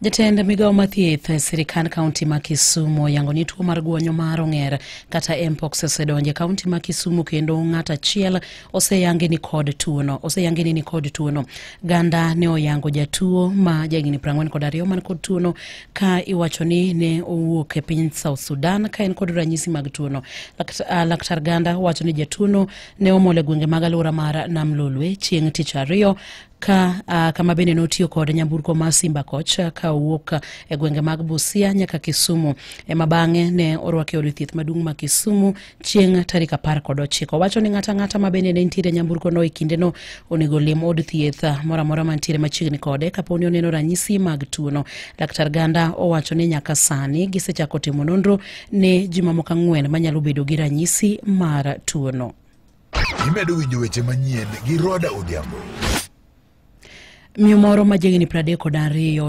Jatend migawo mar thieth e sirikand kaunti ma Kisumu oyango ni tuo mar guonyo mar ong'er kata mpox osedonjo e kaunti ma Kisumu kendo ng'at achiel oseyangi ni kod tuono. Oseyangi ni nikod tuono. Ganda ne oyango jatuo ma jahigni 42 man kod tuono ka iwacho ni ne owuok e piny South Sudan ka en kod ranyisi mag tuono. Laktar Ganda wacho ni jatuono ne omol e gwenge mag alwora mar Nam Lolwe chieng' tich ariyo ka kama bende notiyo kod nyamburko mar Simba Coach ka owuok e gwenge mag Busia nyaka Kisumu ema bang'e ne orwake e od thieth maduong' ma Kisumu chieng' tarik 19. Wacho ni ng'ata ang'ata ma bende ne nitiere e nyamburko no e kindeno onego lim od thieth moro amora mantiere machiegni kode kapo ni oneno ranyisi mag tuono. Laktar Ganda owacho ni nyaka sani gisechako timo nonro ne ji mamoko 4 manyalo bedo gi ranyisi mar tuono. Imedo winjo weche manyien gi Rhoda Odhiambo. Miyo moro ma jahigni 32.